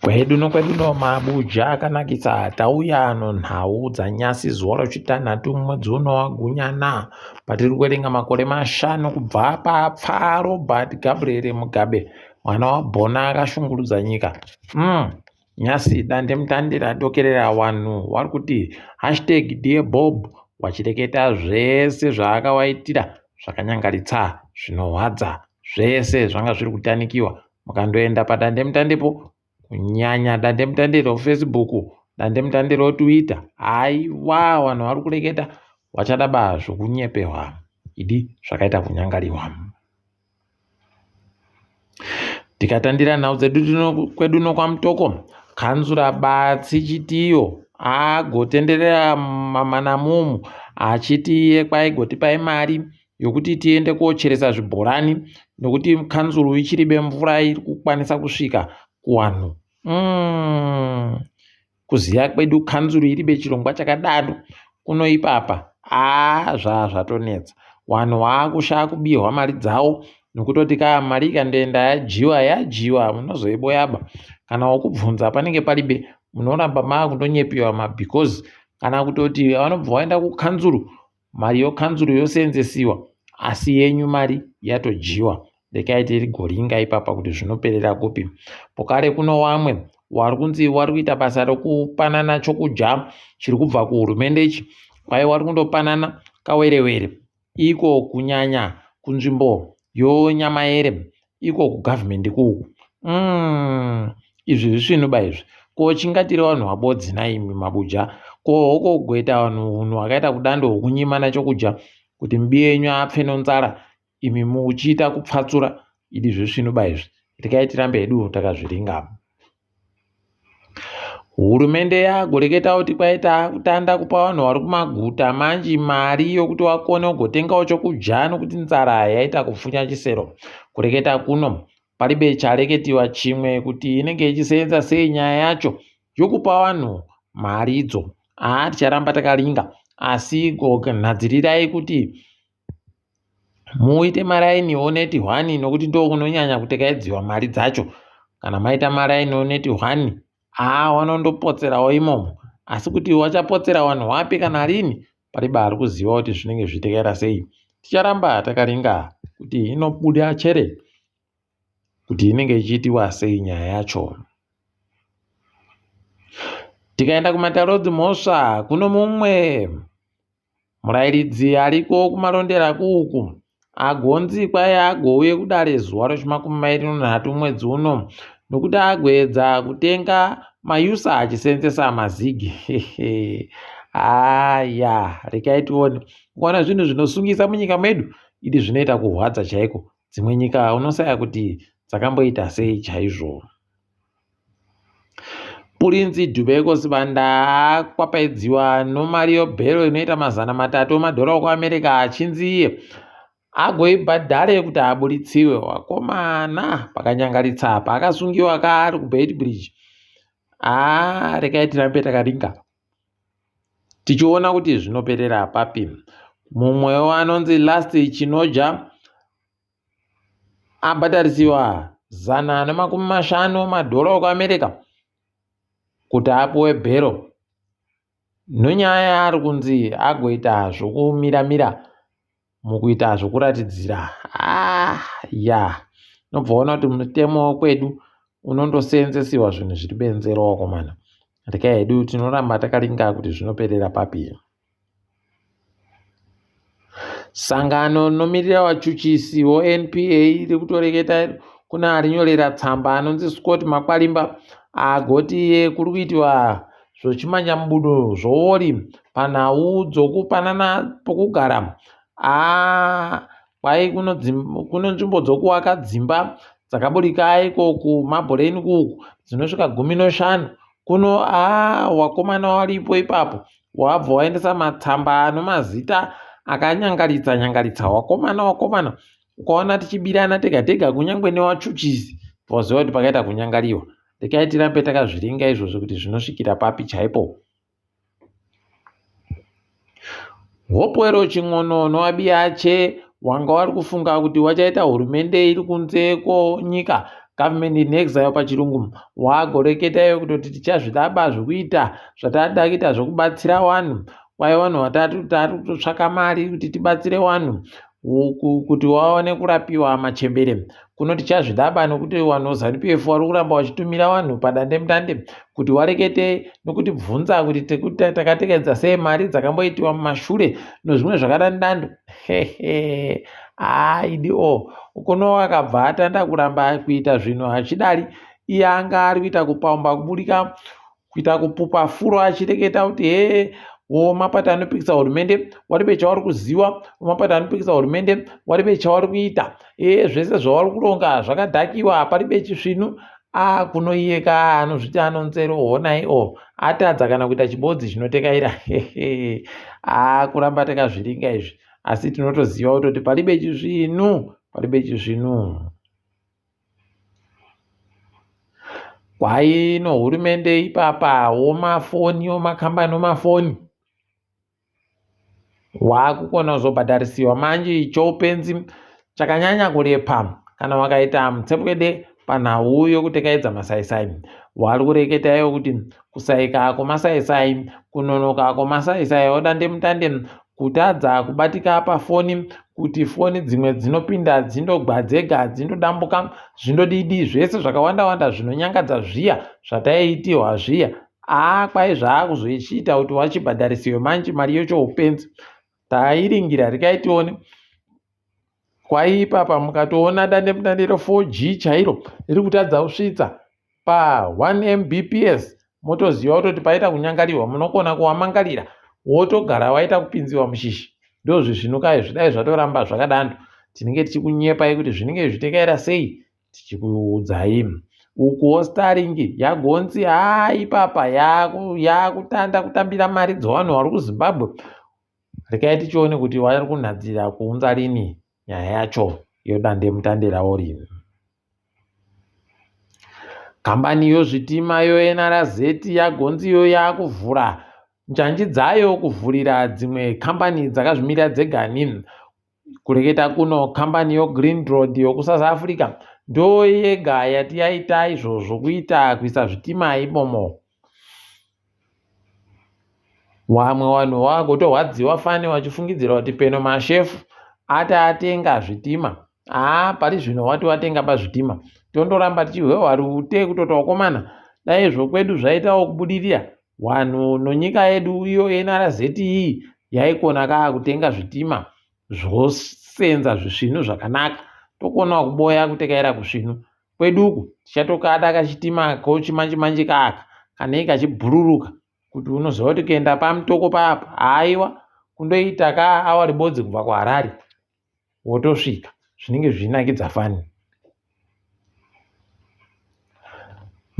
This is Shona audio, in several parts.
Kwedu nokwedu no mabuja akanakisa tauya nonhau dzanyasi zuva rochitanhatu mwedzi uno wagunyana patiri kuverenga makore mashanu kubva papfa Robert Gabriel Mugabe mwana waBhona akashungurudza nyika. Nyasi dandemutande radokerera wanhu wari kuti hashtag dear Bob wachireketa zvese zvaakawaitira zvakanyangaritsa zvinohwadza zvese zvanga zviri kutanikiwa mukandoenda padandemutandepo kunyanya dandemutande rofacebook dandemutande rotwitter haiwa vanhu vari kureketa wachada ba zvokunyeperwa idi zvakaita kunyangariwa. Tikatandira nhau dzedu kwedu nokwamutoko kanzura batsi chitiyo agotenderera mamanamumu achiti iye kwaigotipai mari yokuti tiende kocheresa zvibhorani nokuti kanzuru ichiribe mvura iri kukwanisa kusvika kuwanhu. Kuziya kwedu kanzuru iribe chirongwa chakadaro kuno ipapa aa zvaa zvatonetsa. Wanhu waakushaya kubirwa mari dzawo nokutoti kaa mari ikandoenda yadyiwa yadyiwa munozoiboyaba. Kana wokubvunza panenge paribe munoramba maakundonyepiwa mabhikozi kana kutoti vanobva vaenda kukanzuru mari yokanzuru yoseenzesiwa asi yenyu mari yatodyiwa. Rekai tirigoringa ipapa kuti zvinoperera kupi. Pokare kuno wamwe wari kunzi wari kuita basa rokupanana chokudya chiri kubva kuhurumende ichi kwai wari kundopanana kawerewere iko kunyanya kunzvimbo yonyamayere iko kugavhumendi kuku. Izvi zvisvinuba izvi. Ko chingatire vanhu vabodzi naimi mabuja ko hoko kugoita vanhu hunhu hwakaita kudando hwokunyimana chokudya kuti mibi yenyu apfe nonzara imi muchiita kupfatsura idi zvisvinuba izvi. Rekai tirambe hedu takazviringa. Hurumende yagoreketa kuti kwaita kutanda kupa vanhu vari kumaguta manji mari yokuti vakone kugotengawo chokudya nokuti nzara yaita kupfunya chisero. Kureketa kuno paribe chareketiwa chimwe kuti inenge ichiseenza sei nyaya yacho yokupa vanhu mari idzo. Haa ticharamba takaringa asi nadzirirai kuti muite maraini oneti hwani nokuti ndokunonyanya kutekaidziwa mari dzacho. Kana maita maraini oneti hwani haa wanondopotserawo imomo asi kuti wachapotsera wanhu wapi kana rini paribe ari kuziva kuti zvinenge zvichitekaira sei. Ticharamba takaringa kuti inobuda chere kuti inenge ichiitiwa sei nyaya yacho. Tikaenda kumatare edzimhosva kuno mumwe murairidzi ariko kumarondera kuuku agonzi kwai agouye kudare zuva rechimakumi mairi nenhatu mwedzi uno nokuti agoedza kutenga mayusa achiseenzesa mazigi. Haya rekai tione. Ukaona zvinhu zvinosungisa munyika medu idi zvinoita kurwadza chaiko. Dzimwe nyika unosaya kuti dzakamboita sei chaizvo. Purinzi Dhubeko Sibanda akwapaidziwa nomari yobhero inoita 300 emadhora okuAmerica achinzi iye agoibhadhare kuti aburitsiwe. Wakomana pakanyangaritsa apa akasungiwa kaari kuBeitbridge. Haa rekai tirambe takaringa tichiona kuti zvinoperera papi. Mumwewo anonzi Last Chinoja abhadharisiwa 150 madhora okuAmerica kuti apuwe bhero nonyaya yaari kunzi agoita zvokumira-mira mukuita zvokuratidzira. Ya unobva waona kuti mutemo wekwedu unondoseenzesiwa zvinhu zviri benzero wakomana. Rekai hedu tinoramba takaringa kuti zvinoperera papi. Sangano rinomirira vachuchisi voNPA riri kutoreketa kuna arinyorera tsamba anonzi Scott Makwarimba agoti iye kuri kuitiwa zvochimanyamubudo zvoori panhau dzokupanana pokugara. Kwai kuno nzvimbo dzokuvaka dzimba dzakaburika iko kumabhoreni kuku dzinosvika 15 kuno wakomana waripo ipapo wabva waendesa matsamba anomazita akanyangaritsa nyangaritsa wakomana wakomana ukaona tichibirana tega tega kunyangwe newachuchisi waziva kuti pakaita kunyangariwa. Rekai tirambe takazviringa izvozvo kuti zvinosvikira papi chaipo. Hopewell Chin'ono noAbiache wanga wari kufunga kuti wachaita hurumende iri kunze kwenyika Government in exile pachirungu, wagoreketa iwe kutoti tichazvidaba zvekuita zvatada kuita zvekubatsira vanhu. Kwai vanhu vatatu tari kutotsvaka mari kuti tibatsire vanhu kuti vaone kurapiwa machembere. Kuno tichazvidaba nokuti vanhu veZanu PF vari kuramba vachitumira vanhu padandemutande kuti warekete nokutibvunza kuti takatekedza sei mari dzakamboitiwa mumashure nozvimwe zvakadandando. Hehe haa idi o kuno akabva atanda kuramba kuita zvinhu achidari iye anga ari kuita kupamba kuburika kuita kupupa furo achireketa kuti hee wo mapato anopikisa hurumende waribe chauri kuziwa mapato anopikisa hurumende waribe chauri kuita ee zvese zvauri kuronga zvakadhakiwa paribe chisvinu a kuno iye ka anozviti anonzero honai o atadza kana kuita chibodzi chinotekaira hehe a kuramba takazviringa izvi asi tinotoziva kutoti paribe chisvinu paribe chisvinu Kwai nohurumende ipapa womafoni womakambani omafoni wakukona kuzobhadharisiwa manje choupenzi chakanyanya kurepa kana wakaita mutsepwede panhau yokutekaidza masaisai wari kureketa iwo kuti kusaika kwemasaisai kunonoka kwemasaisai odandemutande Kutadza kubatika pafoni kuti foni dzimwe dzinopinda dzindogwa dzega dzindodambuka zvindodidi zvese zvakawanda wanda zvinonyangadza zviya zvataiitirwa zviya aa kwai zvaakuzochiita kuti wachibhadharisiwe manje mari yocho upenzi tairingira rekai tione Kwai ipapa mukatoona dandemutande re 4G chairo riri kutadza kusvitsa pa 1 Mbps motoziva kutoti paita kunyangarirwa munokona kuwamangarira wotogara waita kupinziwa mushishi ndozvisvinuka izvi dai zvatoramba zvakadando tinenge tichikunyepai kuti zvinenge zvichitekaira sei tichikuudzai ukuwo starlink yagonzi haa ipapa yakutanda kutambira mari dzevanhu vari kuzimbabwe Regai tichione kuti vari kunhadzira kuunza rini nyaya yacho yodandemutande ravo rini. Kambani yozvitima yoNRZ yagonziyo yakuvhura njanji dzayo kuvhurira dzimwe kambani dzakazvimirira dzega nin. Kureketa kuno kambani yoGreen Road yokuSouth Africa ndoyega yati yaita izvozvo kuita kuisa zvitima imomo. Wamwe wanhu wakutorwadziwa fani wachifungidzira kuti peno mashefu ati atenga zvitima. Haa pari zvino wati watenga pazvitima. Tondoramba tichihwehwa rute kutoti wakomana dai zvokwedu zvaitawo kubudirira wanhu nonyika yedu iyo NRZ iyi yaikona kaa kutenga zvitima zvosenza zvisvinu zvakanaka tokonawo kuboya kutekaira kusvinu. Kwedu uku tichatokada kachitima kochimanje manje kaka kanenge kachibhururuka kuti unoziva kuti kuenda pamutoko papa haiwa kundoita ka awa ribodzi kubva kuharare wotosvika zvinenge zvichinakidza fani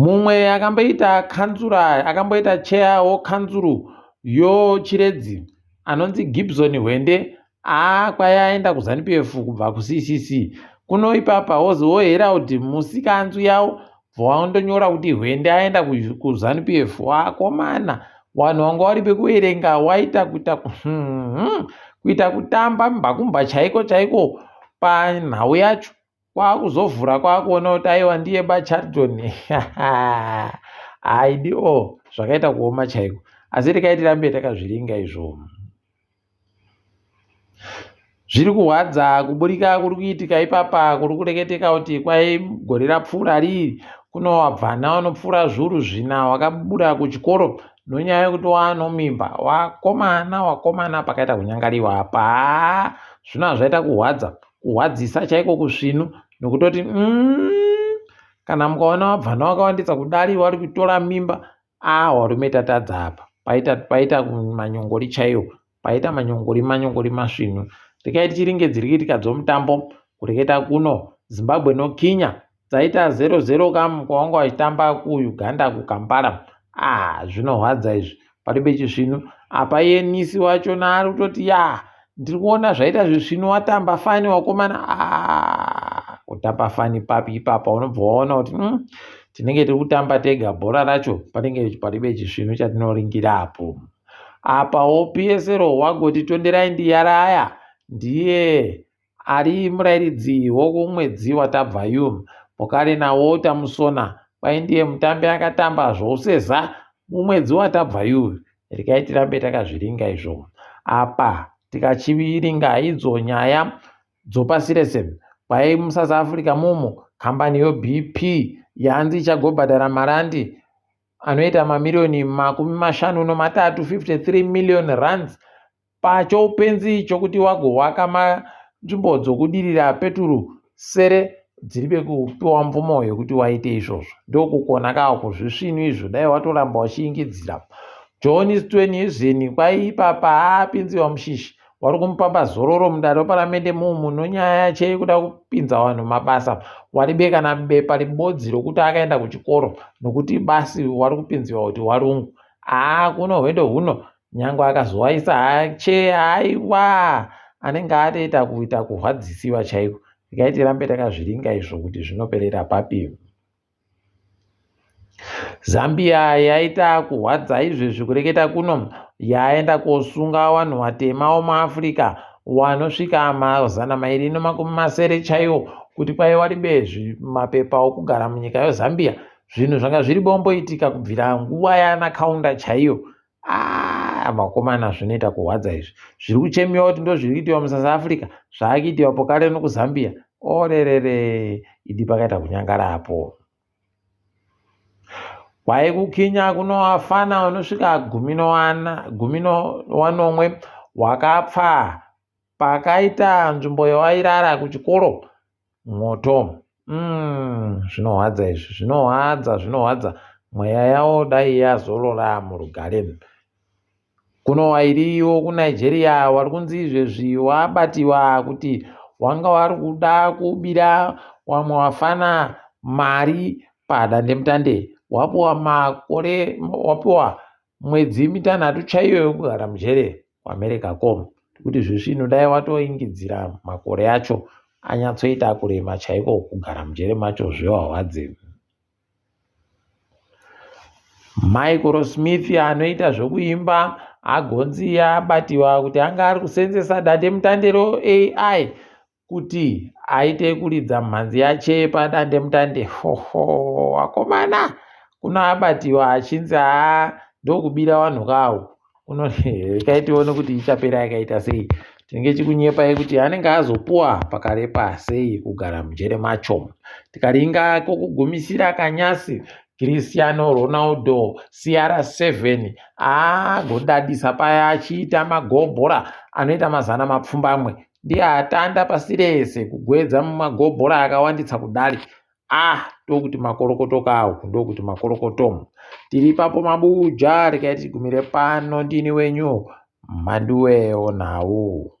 mumwe akamboita kanzura akamboita cheya wokanzuru yochiredzi anonzi gibson hwende Haa kwai aenda kuZanu PF kubva kuCCC kuno ipapa wozi woHerald musikanzwi yawo bvawandonyora kuti Hwende aenda kuZanu PF wakomana wanhu wanga wari pekuverenga waita kuita hmm, kuita kutamba mbakumba chaiko chaiko panhau yacho kwakuzovhura kwakuona kuti aiwa ndiye bacharton haidi o oh, zvakaita kuoma chaiko asi rekai tirambe takazviringa izvo Zviri kurwadza kuburika kuri kuitika ipapa kuri kureketeka kuti kwai gore rapfuura riri kuno wabvana vanopfuura zviuru zvina wakabuda kuchikoro nonyaya yekuti wanomimba wakomana wakomana pakaita kunyangariwa apa haa zvino hazvaita kurwadza kurwadzisa chaiko kusvinu nokutoti mm, kana mukaona wabvana wakawandisa kudari wari kutora mimba Ah varume tatadza apa. Paita paita manyongori chaiwo. Paita manyongori manyongori masvinu. Rekai tichiringe dziri kuitika dzomutambo kureketa kuno Zimbabwe noKenya dzaita 0-0 kamu kwavanga vachitamba kuUganda kuKampala. Ah zvinorwadza izvi. Paribe chisvinu. Apa iye Nisi wachona ari kutoti ya ndiri kuona zvaita zvisvinu watamba fani wakomana ah, kutamba fani papi ipapa unobva waona kuti mm, tinenge tiri kutamba tega bhora racho panenge paribe chisvinu chatinoringira apo apawo psl wagoti tonderai ndiyaraya ndiye ari murairidzi wokumwedzi watabva yu. Pokare naWalter Musona kwai ndiye mutambi akatamba zvouseza mumwedzi watabva yuyu. Regai tirambe takazviringa izvo. Apa tikachiringa idzo nyaya dzopasi rese kwai muSouth Africa mumu kambani yoBP yanzi ichagobhadhara marandi anoita mamiriyoni 53, 53 million rands pachoupenzi chokuti wagowaka nzvimbo dzokudirira peturu sere dziribe kupiwa mvumo yekuti waite izvozvo. Ndokukona ka kuzvisvinu izvo dai watoramba uchiingidzira. John Steenhuisen kwai ipapa apinziwa mushishi wari kumupa pazororo mudare reparamende mumu nonyaya yache yekuda kupinza vanhu mabasa waribe kana bepa ribodzi rokuti akaenda kuchikoro nokuti basi wari kupinziwa kuti warungu. Haa kuno hwendo huno nyangwe akazowaisa hache haiwa anenge atoita kuita kurwadzisiwa chaiko. Regai tirambe takazviringa izvo kuti zvinoperera papi. Zambia yaita kurwadza izvezvi kureketa kuno yaenda kosunga vanhu vatema vemuAfrica vanosvika 270 chaiwo kuti kwai waribe mapepa okugara munyika yeZambia. Zvinhu zvanga zviri bomboitika kubvira nguva yana Kaunda chaiyo. Aaah vakomana zvinoita kurwadza izvi. Zviri kuchemiwa kuti ndozviri kuitiwa muSouth Africa zvaakuitiwa pokare nokuZambia. Orerere idi pakaita kunyangara apo. Kwai kuKenya kunovafana vanosvika 17 wakapfa pakaita nzvimbo yawairara kuchikoro mwoto. Umm zvinohwadza izvi zvinohwadza zvinohwadza mweya yavo dai yazorora murugare. Kuno wairiwo kuNigeria wari kunzi izvezvi wabatiwa kuti wanga wari kuda kubira wamwe wafana mari padandemutande wapiwa makore wapiwa mwedzi mitanhatu chaiyo yekugara mujere kuAmerica ko kuti zvisvinu dai watoingidzira makore acho anyatsoita kurema chaiko kugara mujere macho zvewahwadze. Michael Smith anoita zvokuimba agonzi abatiwa kuti anga ari kusenzesa dandemutande roAI kuti aite kuridza mhanzi yache padandemutande. Hoho akomana kuno abatiwa achinzi haa ndokubira vanhu kawo. Kuno regai tione kuti ichapera yakaita sei. Tinenge chikunyepai kuti anenge azopuwa pakarepa sei kugara mujere macho. Tikaringa kokugumisira kanyasi Cristiano Ronaldo CR7 agodadisa paya achiita magobhora anoita 700 ndiye atanda pasi rese kugwedza mumagobhora akawandisa kudari. Ah, ndokuti makorokoto kawo, ndokuti makorokoto. Tiri ipapo mabuja, regai tigumire pano ndini wenyu Mhanduwe onhau.